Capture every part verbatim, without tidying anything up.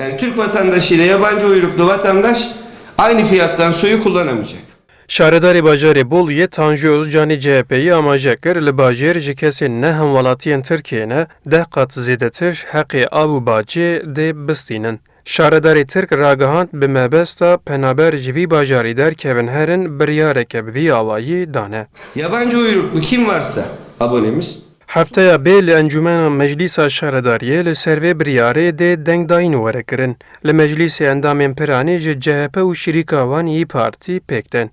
Yani Türk vatandaşı ile yabancı uyruklu vatandaş aynı fiyattan suyu kullanamayacak. Şaredarê bajarê Boluyê Tanju Özcanê C H P'yê amaje kir, li bajêr ji kesên ne hemwelatiyên Tirkiyê ne deh qat zêdetir heqê av û bacê dê bistînin. Şaredarê Tirk ragihand, bi mebesta penaber ji vî bajarî derkevin herin, biryareke bi vî awayî dane. Yabancı uyruklu kim varsa abonemiz, Hefteya bê li Encûmena Meclîsa Şaredariyê li ser vê biryarê dê dengdayîn were kirin. Li meclîsê endamên piranî ji C H P û şirîka wan yî partî pêk tên.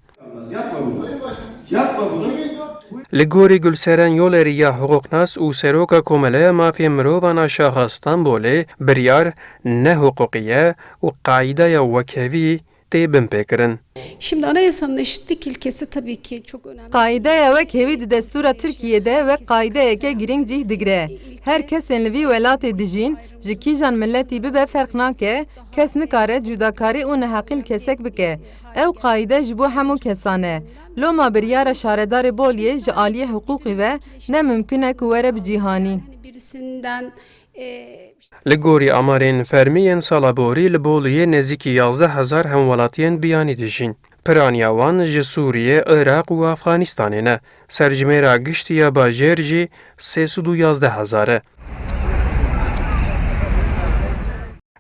Li gorî Gulseren Yolerî ya hiqûqnas û Seroka Komeleya Mafê Mirovan a Şaxa Stenbolê, biryar ne hiqûqî ye û qaideya wekhevî tê binpêkirin. Şimdi anayasanın eşitlik ilkesi tabii ki çok önemli. Qaideya wekhevî di destûra Tirkiyê de wek qaideyeke girîng cih digire. Her kesên li vî welatê dijîn, ji kîjan miletî bibe ferq nake, kes nikare cudakarî û neheqî li kesek bike. Ew qaîde ji bo hemû kesan e. Loma biryara şaredarê Boliyê ji aliyê hiqûqî ve ne mimkun e ku were bicîhanîn. Birisinden, e, Li gorî amarên fermî yên sala borî li Boliyê nêzîkî yazdeh hezar hemwelatiyên biyanî dijîn. Piraniya wan ji Sûriyê, Iraq û Afxanistanê ne. Serjimêra giştî ya bajêr jî sê sed û yazdeh hezar e.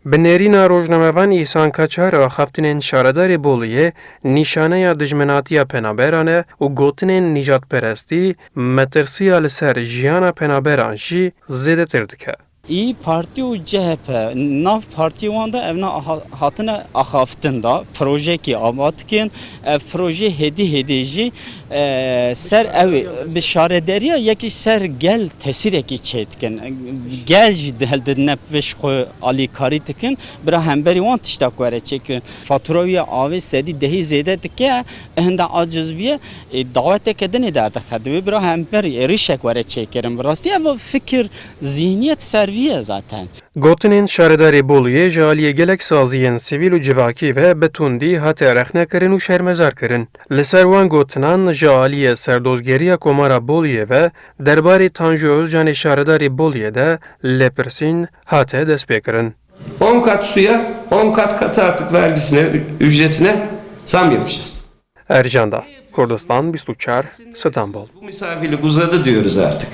Bi nêrîna rojnamevan Îhsan Kaçar, axaftinên şaredarê Boliyê nîşaneya dijminatiya penaberan e û gotinên nîjadperestî metirsiya li ser jiyana penaberan jî zêdetir dike. İYİ Parti û C H P, nav partî wan de evna aha- hatine axaftin da, projeyekî ava dikin. Ev proje hêdî hêdî jî, e, ser ew bi şarederiya yekî ser gel tesîrekî çêdikin. Gel jî dihildidine pêş xwe alîkarî dikin. Bira hemberî wan tişta ku were çêkirin. Fatura wî ya avê sedî dehî zêde dike, hinda aciz bûye, e, daweteke dinê derdixe. Divê bira hemberî êrîşek were çêkirin. Bi rastî ev fikir, zihniyet ser vî ye zaten. Gotinên şaredarê Boluyê ji aliyê gelek saziyên sivîl û civakî ve bi tundî hate rexnekirin û şermezar kirin. Li ser wan gotinan ji aliyê Serdozgeriya Komara Boluyê ve derbarê Tanju Özcanê şaredarê Boluyê de lêpirsîn hate destpêkirin. On kat suya, on kat katı artık vergisine, ü- ücretine zam yapacağız. Ercan Dağ, Kurdistan bîst û çar, Stenbol. Bu misafirlik uzadı diyoruz artık.